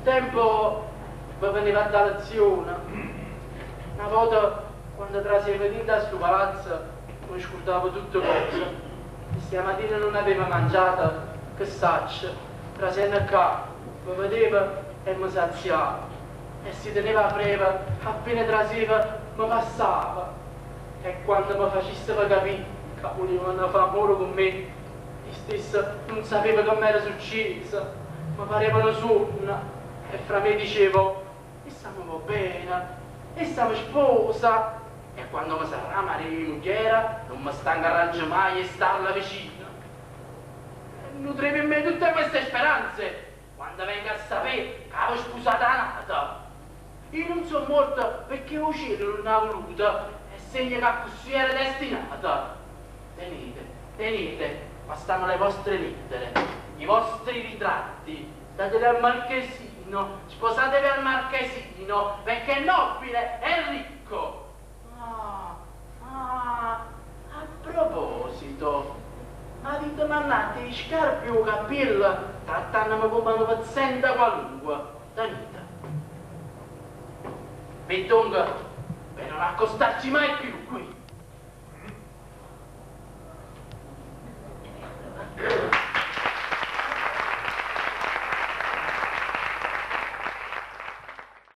Tempo ve veneva a dà lezione. Na vota, quando trasevo dinto a sto palazzo, mi scordavo tutte cose. E stamattina non aveva mangiato, che saccio, trasendo qua, mi vedeva e mi saziava. E si teneva a freve, appena traseva, mi passava. E quando mi facesse capire che volevano fare amore con me, io stesso non sapevo che mi era successo. Mi pareva un sogno. E fra me dicevo, essa mi va bene, essa mi sposa. E quando mi sarà marito e moglie, non mi stancherò mai di starla vicino. Nutrevo in me tutte queste speranze quando vengo a sapere che avevo sposato nata. Io non sono morta perché il cielo non ha voluto e segno che così era destinata. Tenete, tenete, ma stanno le vostre lettere, i vostri ritratti, dateli al marchesino, sposatevi al marchesino, perché è nobile e ricco. Ah, ah, a proposito, ma avete mandato le scarpe o cappello trattandomi come una paziente qualunque. Tenete. Vi dunque, per non accostarci mai più qui.